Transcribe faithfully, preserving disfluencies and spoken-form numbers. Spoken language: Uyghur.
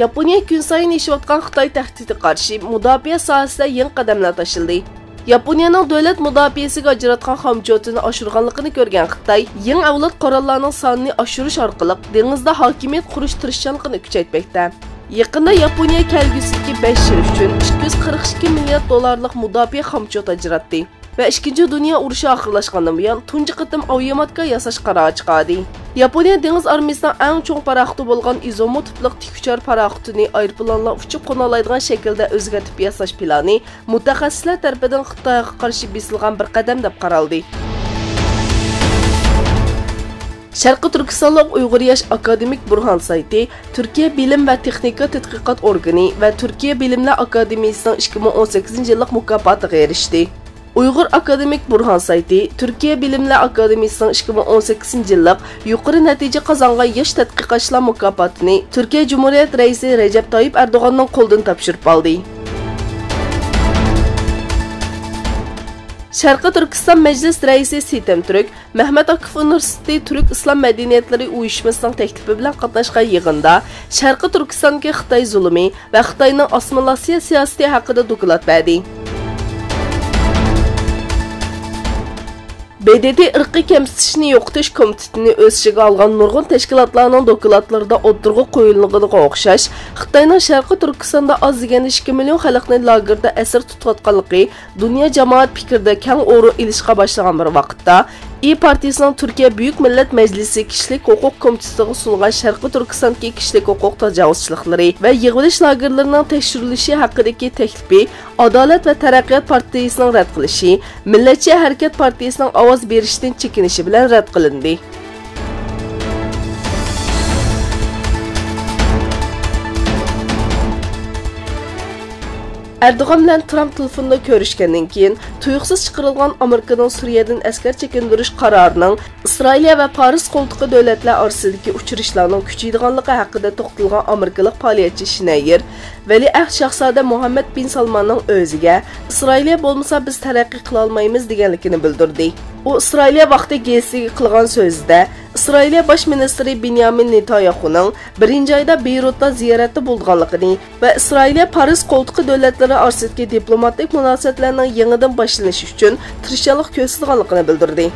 ياپونىيە كۈنسايىن ئېشىۋاتقان خىتاي تەھدىتىگە قارشى مۇداپىئە ساھەسىدە يېڭى قەدەملەر تاشلىدى. ياپونىيەنىڭ دۆلەت مۇداپىئەسىگە ئاجراتقان خامچوتىنى ئاشۇرغانلىقىنى كۆرگەن خىتاي، يېڭى ئەۋلاد قوراللارنىڭ سانىنى ئاشۇرۇش ئارقىلىق دېڭىزدا ھاكىمىيەت قۇرۇش تىرىشچانلىقىنى كۈچەيتمەكتە. يېقىندا ياپونىيە كەلگۈسىدىكى بەش يىل ئۈچۈن ئىككى يۈز قىرىق ئىككى مىليارد دوللارلىق مۇداپىئە خامچوتى ئاجراتتى ۋە ئىككىنچى دۇنيا ئۇرۇشى ئاخىرلاشقاندىن بۇيان تۇنجى قېتىم ئاۋىياماتكا ياساش قارارى چىقاردى. ياپونىيە دېڭىز ئارمىيىسىنىڭ ئەڭ چوڭ پاراخوتى بولغان ئىزومۇ تىپلىق تىكئۇچار پاراخوتىنى ئايروپىلانلار ئۇچۇپ قونالايدىغان شەكىلدە ئۆزگەرتىپ ياساش پىلانى مۇتەخەسسىسلەر تەرىپىدىن خىتايغا قارشى بېسىلغان بىر قەدەم دەپ قارالدى. شەرقىي تۈركىستانلىق ئۇيغۇر ياش ئاكادېمىك بۇرھان سايتى تۈركىيە بىلىم ۋە تېخنىكا تەتقىقات ئورگىنى ۋە تۈركىيە بىلىملەر ئاكادېمىيىسىنىڭ ئىككى مىڭ ئون سەككىزىنچى يىللىق مۇكاپاتىغا ئېرىشتى. ئۇيغۇر ئاكادېمىك بۇرھان سايتى تۈركىيە بىلىملەر ئاكادېمىيىسىنىڭ ئىككى مىڭ ئون سەككىزىنچى يىللىق يۇقىرى نەتىجە قازانغان ياش تەتقىقاتچىلار مۇكاپاتىنى تۈركىيە جۇمھۇرىيەت رەئىسى رەجەپ تايىپ ئەردوغاننىڭ قولىدىن تاپشۇرۇپ ئالدى. شەرقىي تۈركىستان مەجلىس رەئىسى سېتەم تۈرك، مەھمەت ئاكىف ئۇنىۋېرسىتېتى تۈرك ئىسلام مەدەنىيەتلىرى ئۇيۇشمىسىنىڭ تەكلىپى بىلەن قاتناشقان يىغىندا شەرقىي تۈركىستاندىكى خىتاي زۇلۇمى ۋە خىتاينىڭ ئاسسىمىلياتسىيە سىياسىتى ھەققىدە دوكلات بەردى. ب د ت ئىرقىي كەمسىتىشنى يوقىتىش كومىتېتىنى ئۆز ئىچىگە ئالغان نۇرغۇن تەشكىلاتلارنىڭ دوكلاتلىرىدا ئوتتۇرىغا قويۇلغىنىغا ئوخشاش، خىتاينىڭ شەرقىي تۈركىستاندا ئاز دېگەندە ئىككى مىليون خەلقنى لاگېردا ئەسىر تۇتۇۋاتقانلىقى دۇنيا جامائەت پىكرىدە كەڭ ئورۇن ئېلىشقا باشلىغان بىر ۋاقىتتا، ئىيى پارتىيىسىنىڭ تۈركىيە بۈيۈك مىللەت مەجلىسى كىشىلىك ھوقۇق كومىتېتىغا سۇنغان شەرقىي تۈركىستاندىكى كىشىلىك ھوقۇق تاجاۋۇزچىلىقلىرى ۋە يىغىۋېلىش لاگېرلىرىنىڭ تەكشۈرۈلۈشى ھەققىدىكى تەكلىپى ئادالەت ۋە تەرەققىيات پارتىيىسىنىڭ رەت قىلىشى، مىللەتچى ھەرىكەت پارتىيىسىنىڭ ئاۋاز بېرىشتىن چېكىنىشى بىلەن رەت قىلىندى. ئەردوغان بىلەن ترامپ تېلېفوندا كۆرۈشكەندىن كېيىن، تۇيۇقسىز چىقىرىلغان ئامېرىكىنىڭ سۈرىيەدىن ئەسكەر چېكىندۈرۈش قارارىنىڭ ئىسرائىلىيە ۋە پارس قولتۇقى دۆلەتلەر ئارىسىدىكى ئۇچرىشىشلارنىڭ كۈچىيىدىغانلىقى ھەققىدە توختالغان ئامېرىكىلىق پائالىيەتچى شىنەيېر، ۋەلىئەھد شاھزادە مۇھەممەد بىن سالماننىڭ ئۆزىگە، ئىسرائىلىيە بولمىسا، بىز تەرەققىي قىلالمايمىز، دېگەنلىكىنى بىلدۈردى. ئۇ ئىسرائىلىيە ۋاقتى گېزىتىگە قىلغان سۆزىدە، ئىسرائىلىيە باش مىنىستىرى بېنيامىن نېتانياھۇنىڭ بىرىنچى ئايدا بېيرۇتتا زىيارەتتە بولىدىغانلىقىنى ۋە ئىسرائىلىيە پارس قولتۇقى دۆلەتلىرى ئارىسىدىكى دىپلوماتىك مۇناسىۋەتلەرنىڭ يېڭىدىن باشلىنىشى ئۈچۈن تىرىشچانلىق كۆرسىتىدىغانلىقىنى بىلدۈردى.